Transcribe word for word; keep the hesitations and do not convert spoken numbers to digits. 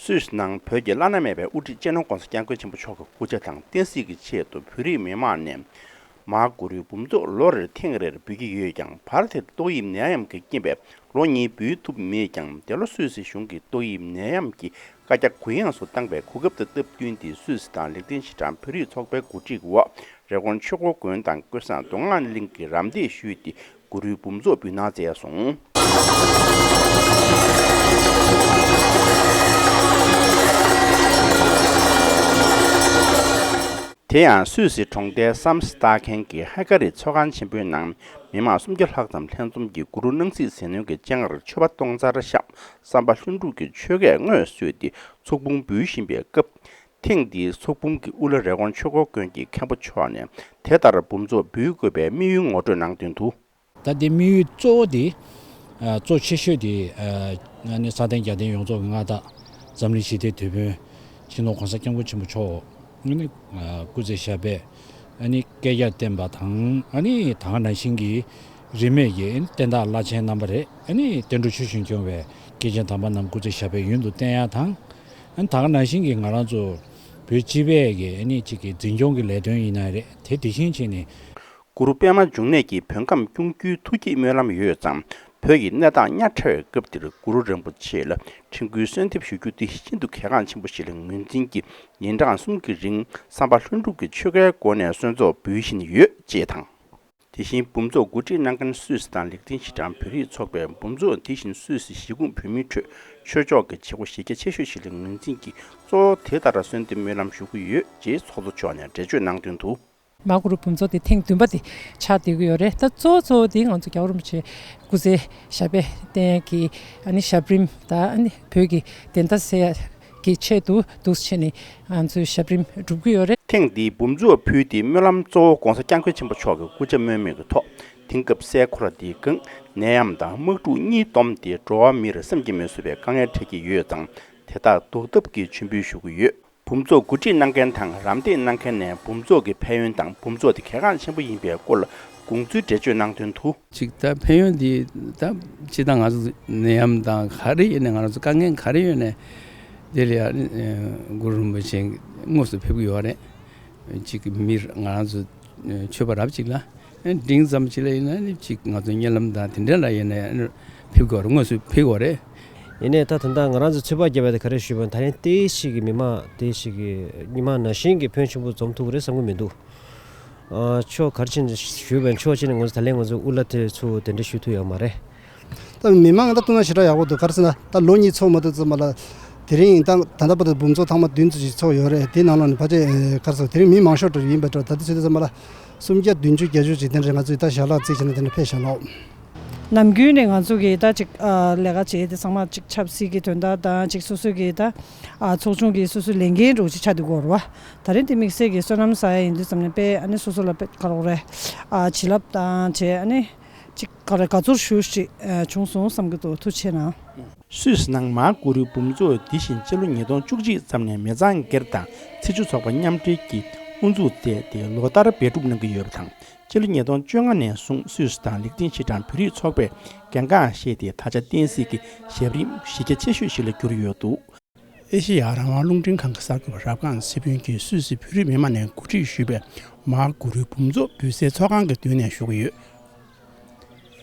སུད་སི་ནང་བོད་ཀྱི་བླ་ན་མེད་པའི་དབུ་ཁྲིད་སྤྱི་ནོར་༧གོང་ས་༧སྐྱབས་མགོན་ཆེན་པོ་མཆོག་གི་སྐུ་ཕྱྭ་དང་བསྟན་སྲིད་ཀྱི་ཆེད་དུ་བོད་རིགས་མི་མང་ནས་མར་གུ་རུའི་འབུམ་ཚོགས་ལོ་རེར་ཐེངས་རེར་འབུལ་གྱི་ཡོད་ཀྱང་། བར་དེར་ཏོག་དབྱིབས་ནད་ཡམས་ཀྱི་རྐྱེན་པས་ལོ་གཉིས་འབུལ་ཐུབ་མེད་ཀྱང་། འདི་ལོ་སུད་སི་གཞུང་གིས་ཏོག་དབྱིབས་ནད་ཡམས་ཀྱི་བཀའ་རྒྱ་གུ་ཡངས་སུ་བཏང་བའི་གོ་སྐབས་དང་སྟབས་བསྟུན་ཏེ། སུད་སི་དང་ལིག་ཏེན་ཤི་ཊན་བོད་རིགས་ཚོགས་པའི་འགོ་ཁྲིད་འོག་རི་ཀོན་ཆོས་འཁོར་དགོན་དང་ཀུན་བཟང་མདོ་སྔགས་གླིང་གིས་རམ་འདེགས་ཞུས་ཏེ། གུ་རུའི་འབུམ་ཚོགས་འབུལ་གནང་མཛད་སོང་། དེ་ཡང་སུད་སི་གྲོང་རྡལ་སམ་སི་ཏཱ་ཁན་གྱི་ཧ་ཀ་རི་ཚོགས་ཁང་ཆེན་པོའི་ནང་མི་མང་སུམ་བརྒྱ་ལྷག་ཙམ་ལྷན་འཛོམས་ཀྱིས་གུ་རུ་སྣང་སྲིད་ཟིལ་གནོན་གྱི་སྤྱན་སྔར་མཆོད་པ་སྟོང་རྩར་བཤམས། བསམ་པ་ལྷུན་གྲུབ་ཀྱི་ཆོ་གས་དངོས་གསོལ་ཏེ་ཚོགས་འབུམ་འབུལ་བཞིན་པའི་སྐབས། ཐེངས་འདིའི་ཚོགས་འབུམ་གྱི་དབུ་བླ་རི་ཀོན་ཆོས་འཁོར་དགོན་གྱི་མཁན་པོ་མཆོག་ནས་དེ་ལྟར་འབུམ་ཚོགས་འབུལ་དགོས་པའི་དམིགས་ཡུལ་ངོ་སྤྲོད་གནང་དོན་དུ། ད་ལྟའི་དམིགས་ཡུལ་གཙོ་བོ་དེ། ཨ་གཙོ་ཆེ་ཤོས་དེ་ཨ་ནི་ས་སྟེང་རྒྱལ་བསྟན་ཡོངས་རྫོགས་ཀྱི་མངའ་བདག་འཛམ་གླིང་ཞི་བདེའི་དེད་དཔོན་སྤྱི་ནོར་༧གོང་ས་༧སྐྱབས་མགོན་ཆེན་པོ་མཆོག་ནི་ཨ་སྐུ་ཚེ་ཞབས་པད་ཨ་ནི་བསྐལ་བརྒྱར་བརྟན་པ་དང་། ཨ་ནི་ད་ག་ནང་བཞིན་གྱི་རིས་མེད་ཀྱི་ཨ་ནི་བསྟན་བདག་བླ་ཆེན་རྣམ་པ་རེད། ཨ་ནི་བསྟན་འགྲོ་ཆོས་བཞིན་སྐྱོང་བའི་སྐྱེས་ཆེན་དམ་པ་རྣམས་སྐུ་ཚེ་ཞབས་པད་ཡུན་དུ་བརྟན་ཡག་དང་། ཨ་ནི་ད་ག་ནང་བཞིན་གྱི་ང་རང་ཚོ་བོད་སྤྱི་པའི་གི་ཨ་ནི་གཅིག་གི་འཛིན་སྐྱོང་གི་ལས་དོན་ཡིན་ན་རེད། དེ་དེ་བཞིན་བྱས་ནས། གུ་རུ་པདྨ་འབྱུང་གནས་ཀྱིས་བོད་ཁམས་སྐྱོང་རྒྱུའི་ཐུགས་བསྐྱེད་སྨོན་ལམ་ཡོད་ཙང་། བོད་ཀྱི་གནས་སྟངས་གཉའ་ཁྲ་བའི་སྐབས་འདིར་གུ་རུ་རིན་པོ་ཆེ་ལ་དྲན་སྐུལ་གསོལ་འདེབས་ཞུ་རྒྱུ་འདི་ཤིན་ཏུ་གལ་འགངས་ཆེན་པོ་ཞིག་ལ་ངོས་འཛིན་གྱིས། ཉིན་གྲངས་གསུམ་གྱི་རིང་བསམ་པ་ལྷུན་གྲུབ་ཀྱི་ཆོ་གའི་སྒོ་ནས་གསོལ་ཚོགས་འབུལ་བཞིན་ཡོད་ཅེས་དང་། དེ་བཞིན་འབུམ་ཚོགས་གོ་སྒྲིག་གནང་མཁན་སུད་སི་དང་ལིག་ཏེན་ཤི་ཊན་བོད་རིགས་ཚོགས་པས། འབུམ་ཚོགས་དེ་བཞིན་སུད་སི་གཞིས་ཁོངས་བོད་མིའི་ཁྲོད་ཆོས་ཕྱོགས་ཀྱི་བྱེད་སྒོ་གཞི་རྒྱ་ཆེ་ཤོས་ཤིག་ལ་ངོས་འཛིན་གྱིས། གཙོ་བོ་དེ་ལྟར་གསོལ་འདེབས་སྨོན་ལམ་ཞུ་གི་ཡོད་ཅེས་ཚོགས་གཙོ་མཆོག་ནས་འགྲེལ་བརྗོད་གནང་དོན་དུ། མར་གུ་རུ་འབུམ་ཚོགས་དེ་ཐེངས་བདུན་པ་དེ་ཆགས་བསྡད་ཀྱི་ཡོད་རེད། ད་གཙོ་བོ་གཙོ་བོ་དེ་ང་ཚོ་རྒྱལ་བ་རིན་པོ་ཆེ་སྐུ་ཚེ་ཞབས་པད་བརྟན་ཡག་གི་ཨ་ནི་ཞབས་རིམ་དང་། ཨ་ནི་བོད་ཀྱི་བདེན་མཐའ་གསལ་ཡག་གི་ཆེད་དུ་འདུག་སེ་བྱས་ནས་ང་ཚོས་ཞབས་རིམ་སྒྲུབ་ཀྱི་ཡོད་རེད། ཐེངས་འདིའི་འབུམ་ཚོགས་ཕུལ་དེའི་སྨོན་ལམ་གཙོ་བོ་༧གོང་ས་༧སྐྱབས་མགོན་ཆེན་པོ་མཆོག་གི་སྐུ་ཕྱྭ་སྨོན་མོས་ཀྱི་ཐོག་དེང་སྐབས་སའི་ཁོ་ར་འདིའི་སྒང་ནད་ཡམས་དང་དམག་འཁྲུག་གཉིས་བསྡོམས་ཏེ་འགྲོ་བ་མིར་སེམས་ཀྱིས་མི་བཟོད་པའི་དཀའ་ངལ་འཕྲད་ཀྱི་ཡོད་ཙང་། དེ་དག་ཟློག་ཐབས་ཀྱི་མཆོད་འབུལ་ཞུ་གི་ཡོད། འབུམ་ཚོགས་གོ་སྒྲིག་གནང་མཁན་དང་རམ་འདེགས་གནང་མཁན་ནས་འབུམ་ཚོགས་ཀྱི་ཕན་ཡོན་དང་འབུམ་ཚོགས་དེ་གལ་འགངས་ཆེན་པོ་ཡིན་པའི་སྐོར་ལ་དགོངས་ཚུལ་འགྲེལ་བརྗོད་གནང་དོན་དུ། གཅིག་ད་ཕན་ཡོན་འདི་ད་སྤྱིར་བཏང་ང་ཚོ་ནད་ཡམས་དང་ག་རེ་ཡོད་ནས་ང་རང་ཚོ་དཀའ་ངལ་ག་རེ་ཡོད་ནས་དེ་ལ་ཡང་གུ་རུ་རིན་པོ་ཆེ་དངོས་སུ་ཕེབས་ཀྱི་ཡོད་རེད། གཅིག་མིར་ང་རང་ཚོ་ཆོས་པ་རབ་ཅིག་ལ་འབྲིང་ཙམ་ཅིག་ལ་ཡིན་ན་ནི་གཅིག་ང་ཚོ་གཉིད་ལམ་དང་དེ་འདྲ་ལ་ཡིན་ན་ཕེབས་དགོས་རེད། དངོས་སུ་ཕེབས་དགོས་རེད། ཡིན་ནའི་ད་ད་ལྟ་ང་རང་ཚོ་ཚོད་དཔག་བརྒྱབ་པ་དེ་ག་རེ་ཞུས་པ་ན། ད་རིང་ཏོག་ཙམ་གྱི་མི་མང་ཏོག་ཙམ་གྱི་མི་མང་ནང་བཞིན་གྱི་ཕོན་ཆེན་པོ་འཛོམས་ཐུབ་ཀྱི་རེད་བསམ་གྱི་མི་འདུག་ཨ་ཕྱོགས་ག་རེ་བྱས་ནས་ཞུས་པ་ན། ཕྱོགས་གཅིག་ནས་ང་ཚོ་ད་ལན་ང་ཚོ་དབུ་བླ་དེ་ཚོ་དེ་འདྲ་ཞུ་ཐུབ་ཡོད་མ་རེད། ད་མི་མང་ད་ལྟ་ན་ཞེ་དྲག་ཡག་པོ་འདུག་ག་རེ་ཟེར་ན་ད་ལོ་གཉིས་ཚོགས་མ་ཐུབ་ཙམ་པ་ལ། དེ་རིང་ད་ད་ལྟ་བར་དུ་འབུམ་ཚོགས་ཐེངས་མ་བདུན་ཙམ་ཞིག་ཚོགས་ཡོད་རེད། དེའི་ནང་ལོགས་ནས་ཕལ་ཆེར་ག་རེ་ཟེར། དེ་རིང་མི་མང་ཤོས་འདྲ་ཡིན་པ་འདྲ། ད་ལྟ་བྱེད་དུས་ཙམ་པ་ལ་སུམ་བརྒྱ་བདུན་ཅུ་བརྒྱད་ཅུ་ཅིག་དེ་འདྲ་ང་ཚོས་ད་ཞལ་ལག་བརྩིས་བྱས་ནས་དེ་འདྲ་ཕེབས་ཤག་ལགས། ནམ་རྒྱུན་ནས་ང་ཚོ་གིས་ད་ཅིག་ཨ་ལས་ཀ་བྱེད་དེ་ཚང་མ་ཅིག་ཆབ་སྲིད་ཀྱི་དོན་དག་དང་། ཅིག་སོ་སོ་གི་ད་ཨ་ཚོགས་ཆུང་གི་སོ་སོའི་ལས་འགན་འདྲ་བོ་ཅིག་ཆགས་བསྡད་ཀྱི་ཡོད་རེད་པ། ད་རིང་དེ་དམིགས་བསལ་གྱི་བསོད་ནམས་བསགས་ཡ་ཡིན་དུས་ཙམ་ནས་དཔེ་ཨ་ནི་སོ་སོ་ལ་དཔེ་ག་རེ་ཟེར་དགོས་རེད། ཨ་བྱིན་རླབས་བཏང་བྱས་ཨ་ནི་ཅིག་ག་རེ་དགའ་ཚོར་ཞེ་པོ་ཅིག་ཨ་བྱུང་སོང་བསམ་གྱི་འདུག་ཐུགས་རྗེ་གནང་། སུད་སི་ནང་མར་གུ་རུའི་འབུམ་ཚོགས་འདི་བཞིན་སྤྱི་ལོ་ཉིས་སྟོང་བཅུ་གཅིག་ཙམ་ནས་མི་ཚང་སྒེར་དང་ཚེས་བཅུ་ཚོགས་པ་མཉམ་འབྲེལ་གྱིས་དབུ་འཛུགས་མཛད་དེ་ལོ་ལྟར་འབད་སྒྲུབ་གནང་གི་ཡོད་པ་དང་། སྤྱི་ལོ་ཉིས་སྟོང་བཅོ་ལྔ་ནས་བཟུང་སུད་སི་དང་ལིག་ཏེན་ཤི་ཊན་བོད་རིགས་ཚོགས་པས་གལ་འགངས་བཞེས་ཏེ། ད་ཆ་བསྟན་སྲིད་ཀྱི་ཞབས་རིམ་གཞི་རྒྱ་ཆེ་ཤོས་ཤིག་ལ་གྱུར་ཡོད་འདུག་ཨེ་ཤེ་ཡ་རང་དབང་རླུང་འཕྲིན་ཁང་གི་གསར་འགོད་པ་རབ་སྒང་ཚེ་ཕུན་གྱིས་སུད་སི་བོད་རིགས་མི་མང་ནས་གོ་སྒྲིག་ཞུས་པའི་མར་གུ་རུའི་འབུམ་ཚོགས་འབུལ་སའི་ཚོགས་ཁང་གི་མདུན་ནས་ཞུ་གི་ཡོད།